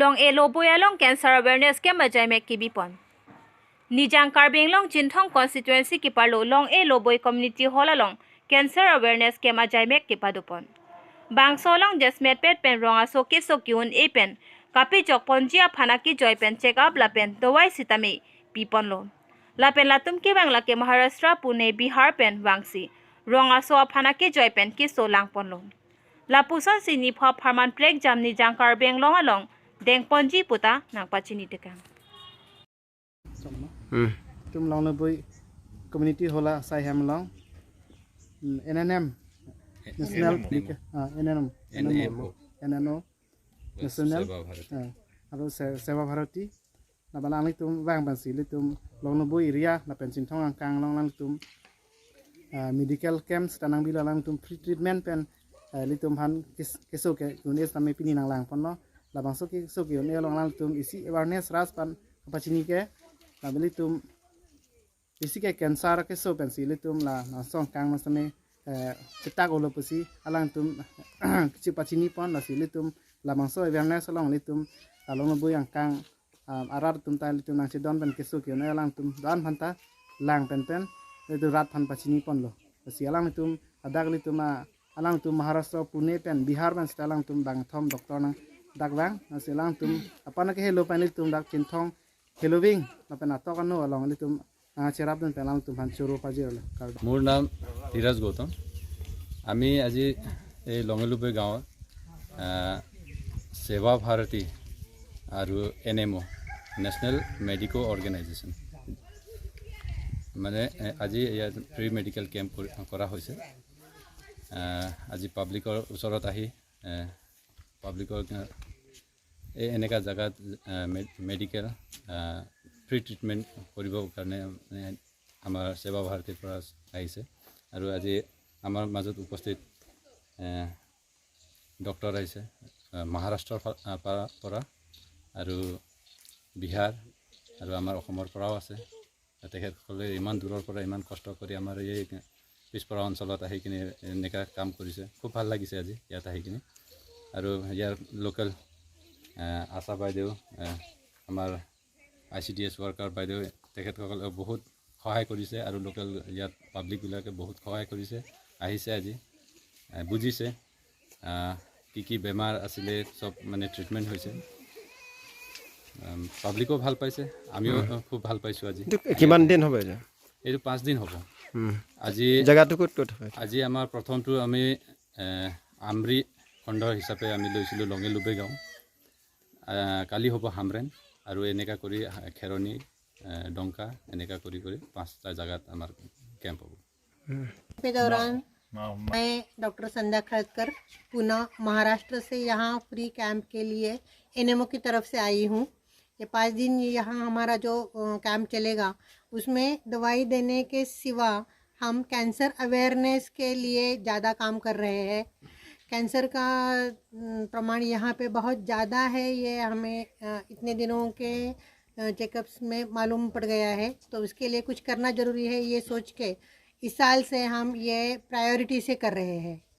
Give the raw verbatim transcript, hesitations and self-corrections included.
Long-e Loboi along cancer awareness camp ajaimek kebipon. Nijang Karbi Anglong Chinthong constituency keparlo Long-e Loboi Community Hall along cancer awareness camp ajaimek kepadopon. Bangso along jasmetpet pen rong aso keso ke-un-e pen kapejok ponji aphan akejoi pen check up lapen dawai sitame piponlo. Lapen latum kevang lake Maharashtra, Pune, Bihar pen vangsi rong aso aphan akejoi pen keso langponlo. Lapusonsi niphap pharman plek jam Nijang Karbi Anglong along dengponji puta nangpachini tekang. Hmm. Itum Long-e Loboi Community Hall asai hem along, hmm, N N M, National N M O. Medical, ah, N N M, N M O. N M O. National, Seva Bharati. Ah, aro Se-, Seva Bharati. Lapen alanglitum vang pensi ilitum Long-e Loboi area lapen Chinthong angkang along alanglitum, ah, medical camp seta nangpilo, alanglitum free treatment pen, ah, ilitum aphan kes-, keso ke-un-e sitame pini nanglangponlo. Labangso keso ke-un-e along alanglitum isi awareness ras pen kapachini ke, lapen ilitum isi ke cancer keso pensi ilitum la laso angkang masame, eh, chetak olo pusi alangtum kachepachinipon, lasi ilitum labangso awareness along ilitum la Long-e Loboi angkang, um, arat atum ta ilitum nangchedon pen keso ke-un-e alangtum do-an aphanta lang pen pen ilitum rat aphan pachiniponlo. Lasi alangtum adak ilitum, ah, alangtum Maharashtra, Pune pen Bihar pen seta alangtum bangthom doctor nangdakvang. Lasi alangtum aphan ke helo pen ilitum dak Chinthong heloving lapen atok ano along ilitum nangcherapdun pen alangtum aphan choro pajirlo. মোৰ নাম ধীৰজ গৌতম। আমি আজি এই Long-e Loboi গাঁৱৰ, আহ, সেৱা ভাৰতী আৰু N M অ', national medico organisation, মানে, এ, আজি ইয়াত ফ্ৰী মেডিকেল কেম্প কৰি, কৰা হৈছে। আহ, আজি পাব্লিকৰ ওচৰত আহি, এ, পাব্লিকৰ, এ, এই এনেকা জেগাত, আহ, মে-, মেডিকেল, আহ, ফ্ৰী ট্ৰিটমেণ্ট কৰিবৰ কাৰণে, মানে, আমাৰ সেৱা ভাৰতীৰ পৰা আহিছে। আৰু আজি আমাৰ মাজত উপস্থিত, আহ, ডক্টৰ আহিছে, আহ, মহাৰাষ্ট্ৰৰ ফা-, আহ, পৰা, পৰা আৰু বিহাৰ আৰু আমাৰ অসমৰ পৰাও আছে। তেখেতসকলে ইমান দূৰৰ পৰা ইমান কষ্ট কৰি আমাৰ এই পিছপৰা অঞ্চলত আহি কিনে এনেকা কাম কৰিছে। খুব ভাল লাগিছে আজি ইয়াত আহি কিনে। আৰু ইয়াৰ লোকেল, আহ, আশা বাইদেউ, আহ, আমাৰ I C D S worker বাইদেউ, তেখেতসকলে বহুত সহায় কৰিছে আৰু লোকেল ইয়াত পাব্লিকবিলাকে বহুত সহায় কৰিছে, আহিছে আজি, আহ, বুজিছে, আহ, কি কি বেমাৰ আছিলে, চব মানে ট্ৰিটমেণ্ট হৈছে। আম, পাব্লিকো ভাল পাইছে, আমিও, উম। আহ, খুব ভাল পাইছোঁ আজি। এইটো কিমান দিন হ'ব এতিয়া? এইটো পাঁচ দিন হ'ব। উম। আজি জেগাটো ক'ত ক'ত হয়? আজি আমাৰ প্ৰথমটো আমি, এ, আমৰি খণ্ড হিচাপে আমি লৈছিলোঁ Long-e Loboi গাঁও। আহ, কালি হ'ব হামৰেণ আৰু এনেকা কৰি হা-, খেৰণি, আহ, ডংকা, এনেকা কৰি কৰি পাঁচটা জেগাত আমাৰ কেম্প হ'ব। উম। के दौरान मैं डॉक्टर संध्या खड़ककर पुणे महाराष्ट्र से यहाँ फ्री कैंप के लिए एन एम ओ की तरफ से आई हूँ। ये पाँच दिन यहाँ हमारा जो, अ, कैंप चलेगा, उसमें दवाई देने के सिवा हम कैंसर अवेयरनेस के लिए ज़्यादा काम कर रहे हैं। कैंसर का, अम, प्रमाण यहाँ पे बहुत ज़्यादा है, ये हमें, अ, इतने दिनों के, अ, चेकअप्स में मालूम पड़ गया है। तो उसके लिए कुछ करना ज़रूरी है, ये सोच के इस साल से हम ये प्रायोरिटी से कर रहे हैं।